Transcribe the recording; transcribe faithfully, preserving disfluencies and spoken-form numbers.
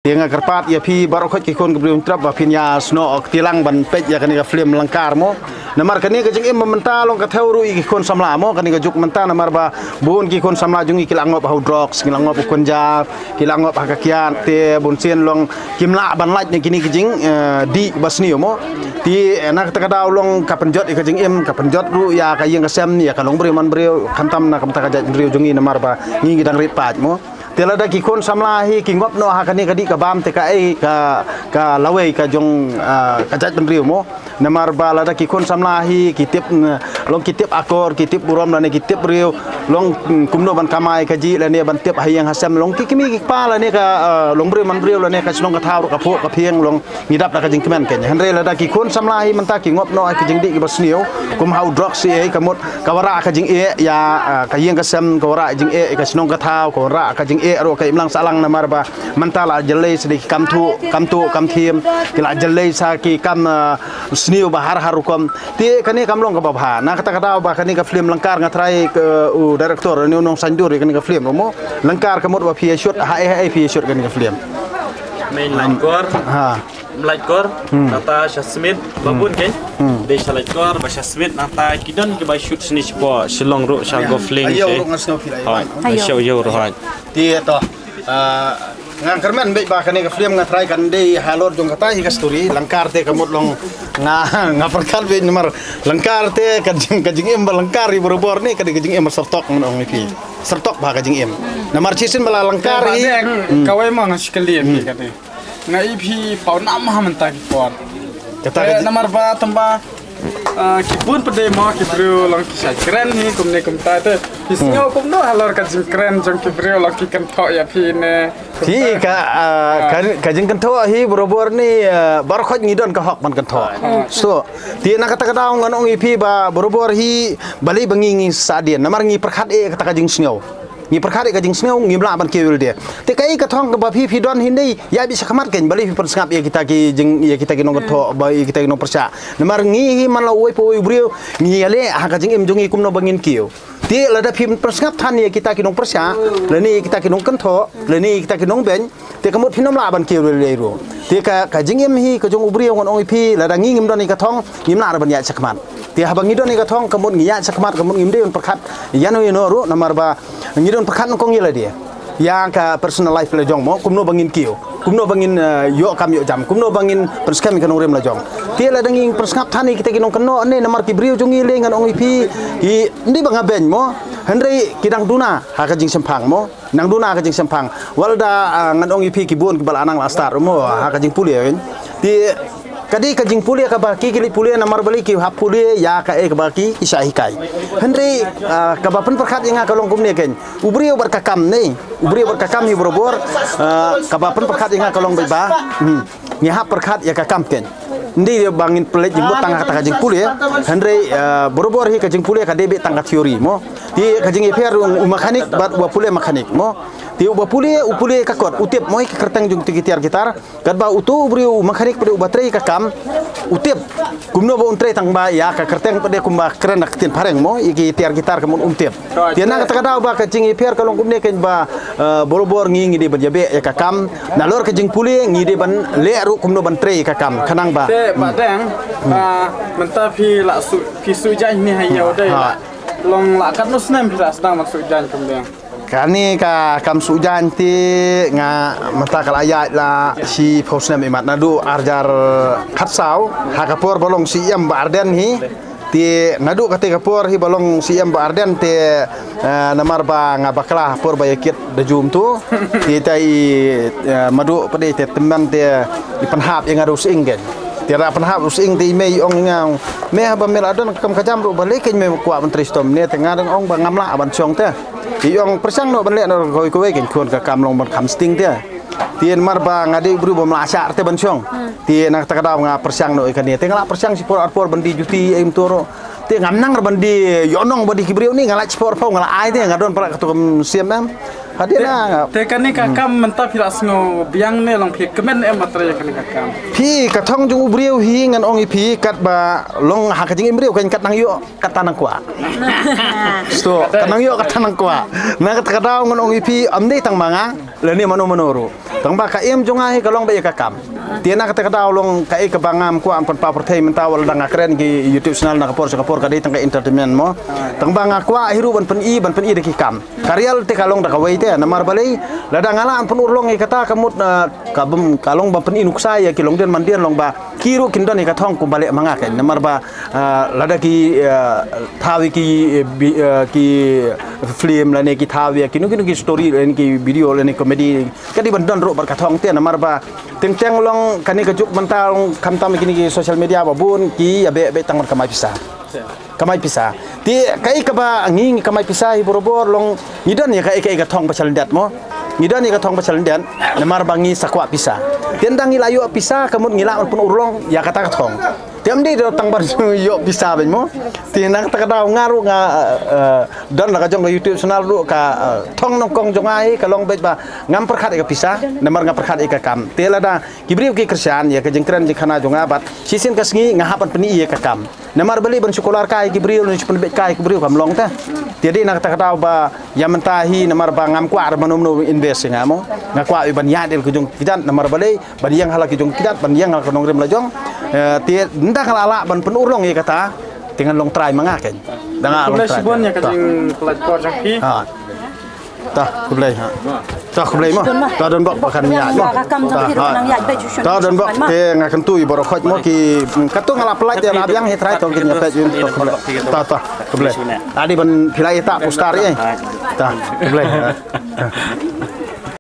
Te nga kyrpad ïa phi baroh khoit ki khun ki briew hynñiewtrep ba phin ïa snoh kti lang ban peit ïa kane ka film Lyngkar mo. Namar kane ka jingim ba mynta long ka thew ruh ïa ki khun samla mo, kane ka juk mynta namar ba bun ki khun samla jong ngi ki la ngop ha u drugs, ki la ngop u kunjap, ki la ngop ha ka kiad, te bun sien long kim lah ban lait na kine ki jing, eh, dih ba sniew mo. Te, eh, na kata ka daw long ka pynjot ïa ka jingim, ka pynjot ruh ïa ka ïing ka sem, ïa ka long briew man briew, khamtam na ka bynta ka jaitbynriew jong ngi namar ba ngi ngi dang rit paid mo. Te lada ki khun samla hi ki ngop noh ha kane ka dih ka bam te kaei ka, ka lawei ka jong, ah, ka jaitbynriew mo. Namar ba lada ki khun samla hi ki tip, mm, long ki tip akor, ki tip burom lane ki tip briew, long, mm, kumno ban kamai kajih lane ban tip ha ïing ha sem, long ki kmie ki kpa lane ka, ah, long briew man briew lane ka shnong ka thaw ruh ka phuh ka phieng long ngi dap da ka jingkmen keiñ. Hynrei lada ki khun samla hi mynta ki ngop noh ha ki jingdih kiba sniew, kum ha u drugs hi ei, ka mut ka wanrah ka jingeh ïa, ah, ka ïing ka sem, ka wanrah jingeh ïa ka shnong ka thaw, ka wanrah ka jingeh ruh ka imlang sahlang namar ba mynta la jyllei sa ki kam thuh, kam thuh, kam thiem, ki la jyllei sa ki kam, ah, sniew ba har har rukom. Te kane kam long kaba bha. Na kata ka daw ba kane ka film Lyngkar nga tharai ka, u director ne u nongsaindur ïa kane ka film ruh mo. Lyngkar ka mut ba phi ïa shoot ha ei ha ei phi ïa shoot kane ka film. Main Lyngkar. Ha. Mlait kor, Hmm. Natasha Smith, babun kein. Hmm. Dei sha lait kor, ba sha Smith, nata ki don kiba shoot sini sha Shillong ruh, sha Golf Link. Ayo, ruh ngas ngau phi lai. Hoi, Ayo. Sha ayo ruh hoi. Ti to. Ah, ngan kyrmen beit ba kane ka film nga tharai kan dei halor jong kata hi ka story, Lyngkar te ka mut long nga, nga pyrkhat beit namar Lyngkar te ka jing, ka jingim ba Lyngkar hi barabor ni, ka dei ka jingim ba sertok ngan ong ïa phi. Sertok ba ka jingim. Namar shisien ba la Lyngkar hi. Hmm. Kawei ma nga shikali ïa phi Hmm. kane. Nga ïa phi paw nam ha mynta ki por. Kata Eh, ka namar ba tang ba, ah, ki bun pat de mo ki briew long ki shait kren hi kumne kumta te. Ki Hmm. sngew kumno halor ka jingkren jong ki briew long ki kynthoh ïa phi ne. Ti Kumta. ka, ah, ka, ka jingkynthoh hi barabor ni, ah, baroh khoit ngi don ka hok ban kynthoh. Hmm. So, ti na kata ka daw ngan ong ïa phi ba barabor hi balei ba ngi ngi sah dien. Namar ngi pyrkhat eh kata ka jingsngew. Ngi pyrkhat ïa ka jingsngew, ngim lah ban kiew ïa lade. Te kaei ka thong kaba phi phi don hi ndei, ïa bit shakhmat kein, balei phi pynsngap ïa kita ki jing, ïa kita ki nongkynthoh, Hmm. ba ïa kita ki nongpyrshah. Namar ngi hi man la uwei pa uwei u briew, ngi ïaleh ha ka jingim jong ngi kumno ba ngin kiew. Te lada phi pynsngap than ïa kita ki nongpyrshah, lane ïa kita ki nongkynthoh, lane ïa kita ki nongbeiñ, te ka mut phin ym lah ban kiew ïa lade ruh. Te ka, ka jingim hi ka jong u briew ngan ong ïa phi, lada ngi ngim don ïa ka thong, ngim lah ruh ban ïaid shakhmat. Te haba ngi don ïa ka thong, ka mut ngi ïaid shakhmat, ka mut ngim dei ban pyrkhat ïano ïano ruh, namar ba ngi don pyrkhat nyngkong ïa lade. Ïa ka personal life la jong mo, kumno ba ngin kiew, kumno ba ngin, eh, ïoh kam ïoh jam, kumno ba ngin pynskhem ïa ka nongrim la jong. Te lada ngi pynsngap than ïa kita ki nongkynnoh ne, namar ki briew jong ngi lei ngan ong ïa phi, ki ndei ba nga beiñ mo, hynrei ki dang duna ha ka jingshemphang mo. Nang duna ka jingshemphang. Wat la da, ah, ngan ong ïa phi ki bun kiba la nang la start mo ha ka jingpule, eh. Te ka dei ka jingpule kaba ki ki leit pule namar balei ki hap pule ïa kaei kaba ki ki shah hikai. Hynrei, ah, kaba pynpyrkhat ïa nga ka long kumne kein. U briew bad ka kam ne. U briew bad ka kam hi barabor, ah, kaba pynpyrkhat ïa nga ka long beit ba. Hmm. Ngi hap pyrkhat ïa ka kam kein. Ndei ba ngin pynleit jingmut tang ha kata ka jingpule. Hynrei, ah, barabor hi ka jingpule ka dei beit tang ka theory mo. Te ka jingïapher u mechanic bad uba pule mechanic mo. Te uba pule, u pule ka kot, u tip mo ïa ki kyrteng jong ki tiar gitar. Katba uto u briew u mechanic pat de uba trei ka kam, u tip. Kumno ba un trei tang ba ïa ka kyrteng pat de kumba kren da ka ktien phareng mo, ïa ki tiar gitar ka mut um tip. Te na kata ka daw ba ka jingïapher ka long kumne kein ba, eh, barabor ngi ngi dei ban ïabeh ïa ka kam. Nalor ka jingpule ngi dei ban leh ruh kumno ban trei ïa ka kam. Khnang ba. Te ba dang, ah, mynta phi la su, phi su jaiñ ne ha ïew dei. Ha. Long la katno snem phi la sdang ban su jaiñ kum dang? Kane ka kam su jaiñ te nga mynta ka la ïaid la shiphew snem imat naduh arjar khatsaw ha ka por ba long C E M Bah Ardent hi. Te naduh kata ka por hi ba long C E M Bah Ardent te, eh, namar ba nga bakla por ba ïa kit da jum tu. Te tai, eh, madu pade te tymmen te i pynhap ïa nga da u sying kein. Te ra pynhap u sying te i mei ong nga, me haba me la don kam ka jam ruh balei kein me kwah ban trei shitom ne, te nga dang ong ba ngam lah ban shong te. I ong pyrshang noh ban leh noh kawei kawei kein, khun ka kam long ban kham sting te. Te namar ba nga dei u briew bym lah shah te ban shong. Te na kata ka daw nga pyrshang noh ïa kane. Te nga la pyrshang shipor arpor ban die juti ïa i mtur. Te ngam nang ruh ban die ïoh nong ba die ki briew ni, nga la shipor phew nga la ai te, nga don para katu kam siam em. Ka dei na. Te kane ka kam mynta phi la sngew biang ne long phi kmen em ba trei kane ka kam? Phi ka thong jong u briew hi ngan ong ïa phi katba long ha ka jingim briew kan kat nang ïoh kata nang kwah. Sto, ka nang ïoh kata nang kwah. Na kata ka daw ngan ong ïa phi, ym dei tang ma nga lane mano mano ruh. Tang ba ka im jong nga hi ka long ba ïa ka kam. Te na kata ka daw long kaei kaba ngam kwah ban pynpaw pyrthei mynta wat la dang nga kren ki YouTube channel na ka por sha ka por ka dei tang ka entertainment mo. Tang ba nga kwah hi ruh ban pyni, ban pyni da ki kam. Ka reality ka long da kawei te, namar balei, lada nga lah ban pynurlong ïa kata ka mut, ah, ka bym, ka long ban pyni nuksa ïa ki longdien mandien long ba ki ruh kin don ïa ka thong kumba leh ma nga kein, namar ba, ah, lada ki, ah, thaw ïa ki, eh, bi-, eh, ki film lane ki thaw ïa kino kino ki story lane ki video lane comedy, ka dei ban don ruh bad ka thong te, namar ba teng teng long kane ka juk mynta long khamtam ïa kine ki social media ba bun ki ïa beh beh tang ban kamai pisa. Kamai pisa. Te kaei kaba ngi ngi kamai pisa hi borabor long ngi don ïa kaei kaei ka thong ba shalyndet mo. Ngi don ïa ka thong ba shalyndet namar ba ngi sa kwah pisa. Te ynda ngi la ïoh pisa ka mut ngi lah ban pynurlong ïa kata ka thong. Te ym dei tang ban ïoh pisa beit mo. Te na kata ka daw nga ruh nga, eh, don la ka jong ka YouTube channel ruh ka, eh, thong nyngkong jong nga hi ka long beit ba ngam pyrkhat ïa ka pisa namar nga pyrkhat ïa ka kam. Te lada ki briew ki kyrshan ïa ka jingkren jingkhana jong nga bad shisien ka sngi nga hap ban pyni ïa ka kam. Namar balei ban shu kular kai ki briew, ban shu pynbeit kai ki briew kam long te. Te dei na kata ka daw ba ïa mynta hi namar ba ngam kwah ban mano mano invest ïa nga mo. Nga kwah ban ïaid ïa la ki jong ki kjat namar balei ban ïeng ha la ki jong ki kjat, ban ïeng ha la ka nongrim la jong. Eh, te ynda nga la lah ban pynurlong ïa kata te ngan long trai ma nga kein. Da nga long trai. Khublei shibun ïa ka jingpynlait por jong phi. Ha. Ta khublei ha. Ta khublei mo. Ta don bok ba kan ïaid mo. Ta ha. Ta don bok te nga kyntu ïa baroh khoit mo ki, mm, katto nga la pynlait ïa la biang hi trai to kin ïa peit ïa to khublei. Ta ta khublei. Adi ban phi la ïa ta poster ïa. Ta khublei.